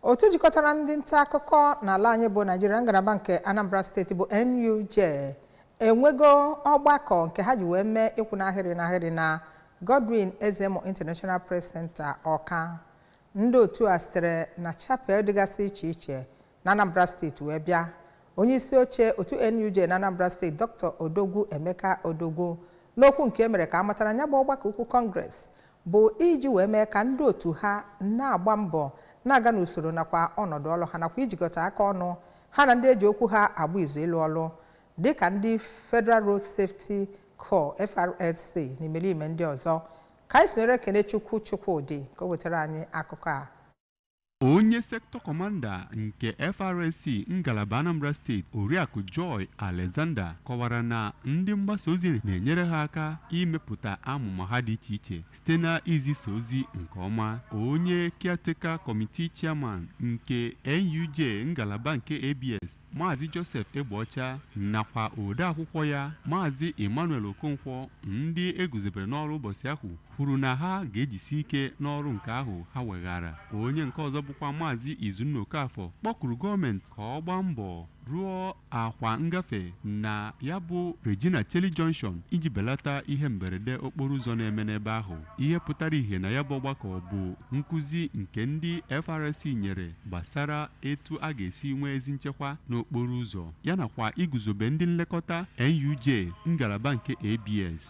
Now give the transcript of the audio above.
Otu jikọtara ndị nta akụkọ n'ala anyị bụ Naijiria, ngalaba nke Anambra Steeti bụ NUJ, enwego ọgbakọ nke ha ji wee mee ịkwụ n'ahịrị n'ahịrị na Godwin Ezeemo International Press Center, Ọka. Ndị otu a sitere na chapel dịgasị iche iche na Anambra Steeti wee bịa. Onye isi oche otu NUJ na Anambra Steeti, Dr. Odogwu Emeka Odogwu, n'okwu nke e mere ka a matara ya bụ ọgbakọ ukwu Congress bụ iji wee mee ka ndị otu ha na-agba mbọ na-aga n'usoro nakwa ọnọdụ ọrụ ha, nakwa ijikọta aka ọnụ ha na ndị eji okwu ha agba izu ịlụ ọrụ dịka ndị Federal Road Safety Corps, FRSC, na imerime ndị ọzọ. Ka anyị sonyere Kenechukwu Chukwudị ka o wetara anyị akụkọ a. Onye sector commander nke FRSC ngalaba Anambra Steeti, Oriakụ Joy Alexander, kọwara na ndị mgbasa ozi na-enyere ha aka imepụta amụma ha dị iche iche site na izisa ozi nke ọma. Onye caretaker committee chairman nke NUJ ngalaba nke ABS, Maazị Joseph Egbeọcha, nakwa odeakwụkwọ ya, Maazị Emmanuel Okonkwo, ndị eguzobere n'ọrụ ụbọchị ahụ, kwuru na ha ga-ejisi ike n'ọrụ nke ahụ ha weghara. Onye nke ọzọ bụkwa Maazị Izunna Okafọ kpọkuru gọọmenti ka ọ gbaa mbọ rụọ akwa ngafe na ya bụ Regina Cheli Junction iji belata ihe mberede okporo ụzọ na-eme n'ebe ahụ. Ihe pụtara ìhè na ya bụ ọgbakọ bụ nkụzi nke ndị FRSC nyere gbasara etu a ga-esi nwee ezi nchekwa n'okporo ụzọ, ya nakwa iguzobe ndị nlekọta NUJ ngalaba nke ABS.